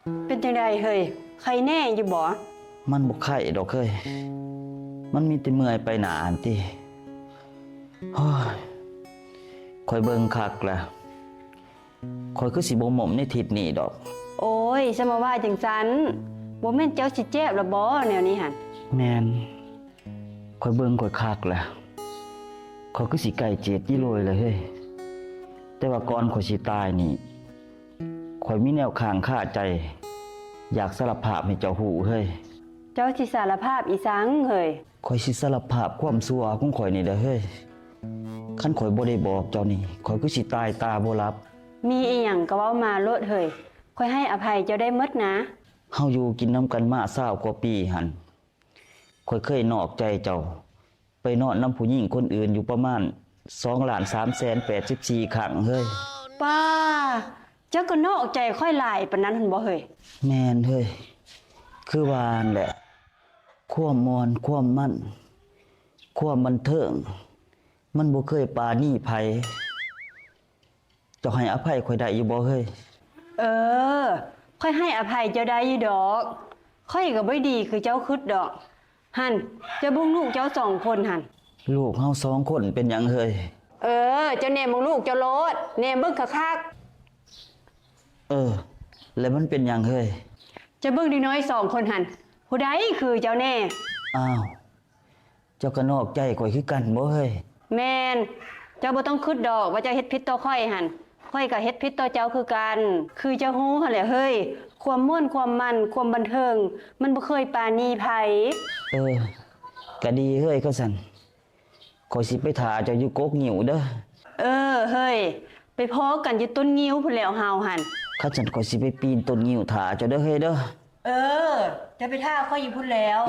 ເປັນຈັ່ງໃດເຮີ້ຍ? ໄຄແນ່ຢູ່ບໍ່? ມັນບໍ່ໄຄດອກເຮີ້ຍ, ມັນມີແຕ່ເມື່ອຍໄປໜ້າຫັ້ນຕິ. ໂອ້ຍ ຂ້ອຍເບິ່ງຄັກແລ້ວ ຂ້ອຍຄືຊິບໍ່ໝົມໃນທິດນີ້ດອກ. ໂອ້ຍ ຢ່າມາວ່າຈັ່ງຊັ້ນ, ບໍ່ແມ່ນເຈົ້າຊິເຈັບລະບໍແນວນີ້ຫັ້ນ? ແມ່ນ. ຂ້ອຍເບິ່ງຂ້ອຍຄັກແລ້ວ ຂ້ອຍຄືຊິໃກ້ເຈດຈີໂລຍແລ້ວເຮີ້ຍ. ແຕ່ວ່າກ່ອນຂ້ອຍຊິຕາຍນີ້ ຂ້ອຍມີແນວຄ້າງຄາໃຈ ຢາກສາລະພາບໃຫ້ເຈົ້າຮູ້ເຮີ້ຍ. ເຈົ້າຊິສາລະພາບອີ່ສັງເຮີ້ຍ? ຂ້ອຍຊິສາລະພາບຄວາມຊົ່ວຂອງຂ້ອຍນີ້ແຫຼະເຮີ້ຍ. ຄັນຂ້ອຍບໍ່ໄດ້ບອກເຈົ້ານີ້ ຂ້ອຍຄືຊິຕາຍຕາບໍ່ຫຼັບ. ມີອີ່ຫຍັງກໍເວົ້າມາໂລດເຮີ້ຍ, ຂ້ອຍໃຫ້ອະໄພເຈົ້າໄດ້ໝົດນາ. ເຮົາຢູ່ກິນນຳກັນມາຊາວກວ່າປີຫັ້ນ ຂ້ອຍເຄີຍນອກໃຈເຈົ້າ ໄປນອນນຳຜູ້ຍິງຄົນອື່ນຢູ່ປະມານສອງລ້ານສາມແສນແປດສິບສີ່ຄັ້ງເຮີ້ຍ. ປ້າ! ເຈົ້າກໍນອກໃຈຂ້ອຍຫຼາຍປານນັ້ນຫັ້ນບໍ່ເຮີ້ຍ? ແມ່ນເຮີ້ຍ, ຄືວ່າຫັ້ນແຫຼະ, ຄວາມມ່ວນ, ຄວາມມັນ, ຄວາມບັນເທີງ, ມັນບໍ່ເຄີຍປານີໃຜ. ເຈົ້າໃຫ້ອະໄພຂ້ອຍໄດ້ຢູ່ບໍ່ເຮີ້ຍ? ເອີ, ຂ້ອຍໃຫ້ອະໄພເຈົ້າໄດ້ຢູ່ດອກ. ຂ້ອຍກໍບໍ່ໄດ້ດີຄືເຈົ້າຄິດດອກ. ຫັ້ນ, ເຈົ້າເບິ່ງລູກເຈົ້າສອງຄົນຫັ້ນ. ລູກເຮົາສອງຄົນເປັນຫຍັງເຮີ້ຍ? ເອີ, ເຈົ້າແນມເບິ່ງລູກເຈົ້າໂລດ, ແນມເບິ່ງຄັກໆ. ເອີ, ແລ້ວມັນເປັນຫຍັງເຮີ້ຍ? ເຈົ້າເບິ່ງເດັກນ້ອຍສອງຄົນຫັ້ນ, ຜູ້ໃດຄືເຈົ້າແນ່? ອ້າວ, ເຈົ້າກໍນອກໃຈຂ້ອຍຄືກັນບໍ່ເຮີ້ຍ? ແມ່ນ, ເຈົ້າບໍ່ຕ້ອງຄິດດອກວ່າເຈົ້າເຮັດຜິດຕໍ່ຂ້ອຍຫັ້ນ, ຂ້ອຍກໍເຮັດຜິດຕໍ່ເຈົ້າຄືກັນ. ຄືເຈົ້າຮູ້ຫັ້ນແຫຼະເຮີ້ຍ, ຄວາມມ່ວນ, ຄວາມມັນ, ຄວາມບັນເທີງ, ມັນບໍ່ເຄີຍປານີໃຜ. ເອີ, ກໍດີເຮີ້ຍ, ຄັນຊັ້ນ ຂ້ອຍຊິໄປຖ້າເຈົ້າຢູ່ກົກງິ້ວເດີ. ເອີເຮີ້ຍ, ໄປພໍ້ກັນຢູ່ຕົ້ນງິ້ວພຸ້ນແຫຼ້ວເຮົາຫັ້ນ. ຄັນຊັ້ນຂ້ອຍຊິໄປປີນຕົ້ນງິ້ວຖ້າເຈົ້າເດີເຮີ້ຍເດີ. ເອີ, ຈະໄປຖ້າຂ້ອຍຢູ່ພຸ້ນແລ້ວ.